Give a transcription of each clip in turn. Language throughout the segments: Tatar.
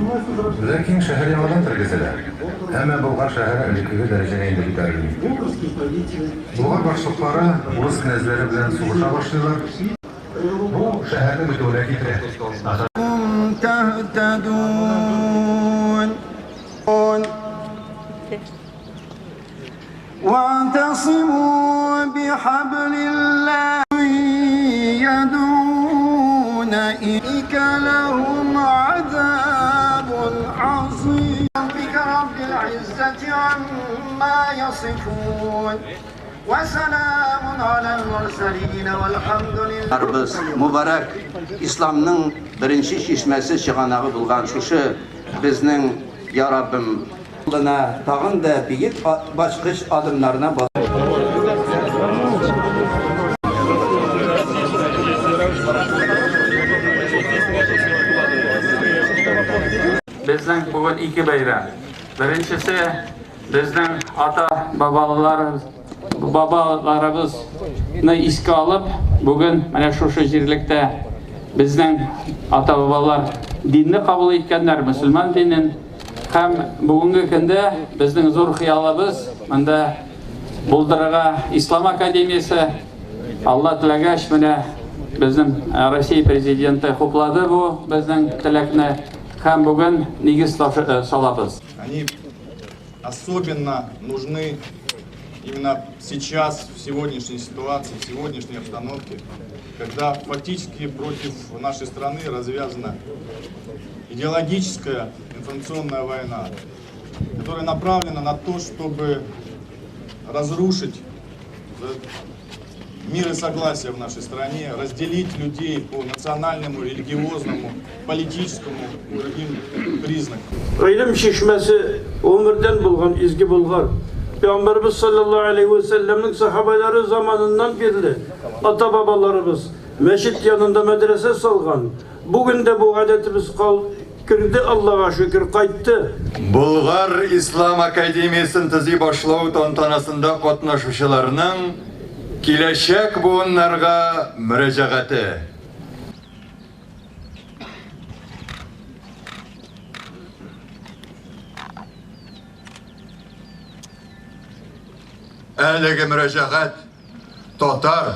Ләкин шәһәр яңадан тергезелә. Әмма Болгар шәһәре элеккеге дәрәҗәгә инде күтәрелми. Болгар башлыклары урыс кенәзләре белән сугыша башлыйлар. Бу шәһәрнең бетүенә китерә. واعتصموا بحبل الله يدعون إليك لهم عذاب عظيم ربك رب العزة عما يصفون وسلام على المرسلين والحمد لله. Мубарак исламның беренче чишмәсе чыганагы булган шушы безнең, я Раббым, юлына тагын да биек баскыч адымнарына бас. Безнең бүген ике бәйрәм. Беренчесе безнең ата бабалар бабаларыбызны искә алып, бүген менә шушы җирлектә безнең ата бабалар динне кабул иткәннәр, мөселман динен. Һәм бүгенге көндә безнең зур хыялыбыз монда булдырырга Ислам академиясе. Алла теләгәч, менә безнең Россия президенты хуплады бу безнең теләкне һәм бүген нигез салабыз. Они особенно нужны именно сейчас, в сегодняшней ситуации, в сегодняшней обстановке, когда фактически против нашей страны развязана идеологическая информационная война, которая направлена на то, чтобы разрушить мир и согласие в нашей стране, разделить людей по национальному, религиозному, политическому и другим признакам. Гыйлем чишмәсе гомердән булган изге Болгар. Пәйгамбәребез саллаллаһу алейһи вә сәлләмнең сахабалары заманыннан бирле ата-бабаларыбыз мәчет янында мәдрәсә салган. Бүген дә бу гадәтебез кал керде, Аллага шөкер, кайтты. Болгар ислам академиясен төзи башлау тантанасында катнашучыларның киләчәк буыннарга мөрәҗәгате. Әлеге мөрәҗәгать татар,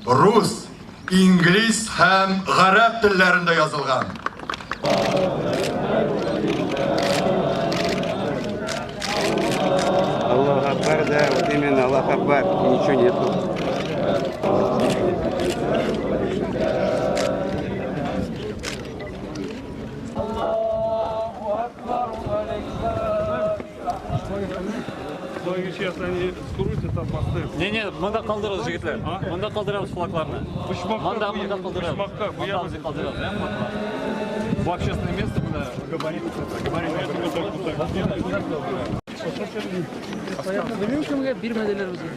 рус, инглиз һәм гарәп телләрендә язылган. Аллах Акбар, да, вот именно Аллах Акбар, ничего нету. Сейчас они скрутят там посты. Не-не, монда калдырабыз, егетләр. Монда калдырабыз флагларны. Монда, монда калдырабыз. Монда үзе калдырабыз, ә, флаглар. В общественное место монда габарит. Габарит. Белмим кемгә бирмәделәр безгә.